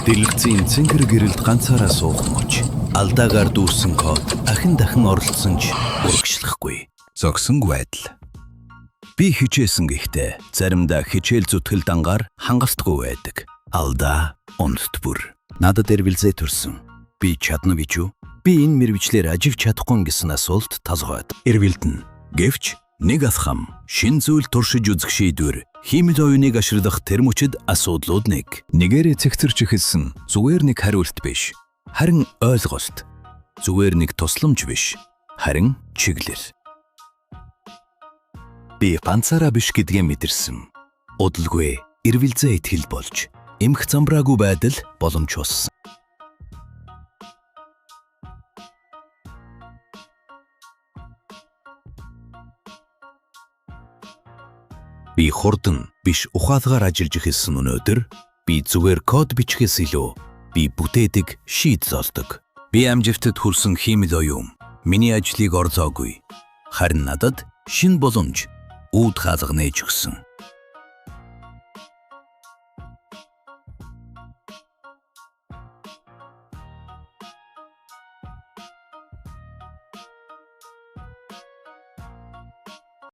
Дэлгэцийн цэнхэр гэрэлд ганцаараа суух мөч. Алдаагаар дүүрсэн код ахин дахин оролцсон ч урагшлахгүй. Зогсонгүй байдал. Би хичээсэн гэхдээ заримдаа хичээл зүтгэл дангаар хангалтгүй байдаг. Алдаа унт бүр. Надад эргэлзээ төрсөн. Би чадна гэж юу? Би энэ мэргэжлээр ажив чадахгүй гэсэн асуулт толгойд эргэлдэнэ. Гэвч нэг алхам шинэ зүйл туршиж үзэх шийдвэр хиймэл оюуныг ашиглах тэр мөчид асуудлууд нэг. Нэгээрээ цэгцэрч эхэлсэн зүгээр нэг хариулт биш. Харин ойлголт. Зүгээр нэг тусламж биш. Харин чиглэл. Би ганцаараа биш гэдгээ мэдэрсэн. Удалгүй эргэлзээ итгэл болж эмх замбраагүй байдал боломж болсон. Би хурдан биш ухаалгаар ажиллаж эхэлсэн өнөөдөр би зүгээр код бичгээс илүү би бүтээдэг шийдэл олдог. Би амжилтад хүрсэн хиймэл оюун миний ажлыг орлоогүй. Харин надад шинэ боломж үүд хаалга нээж өгсөн.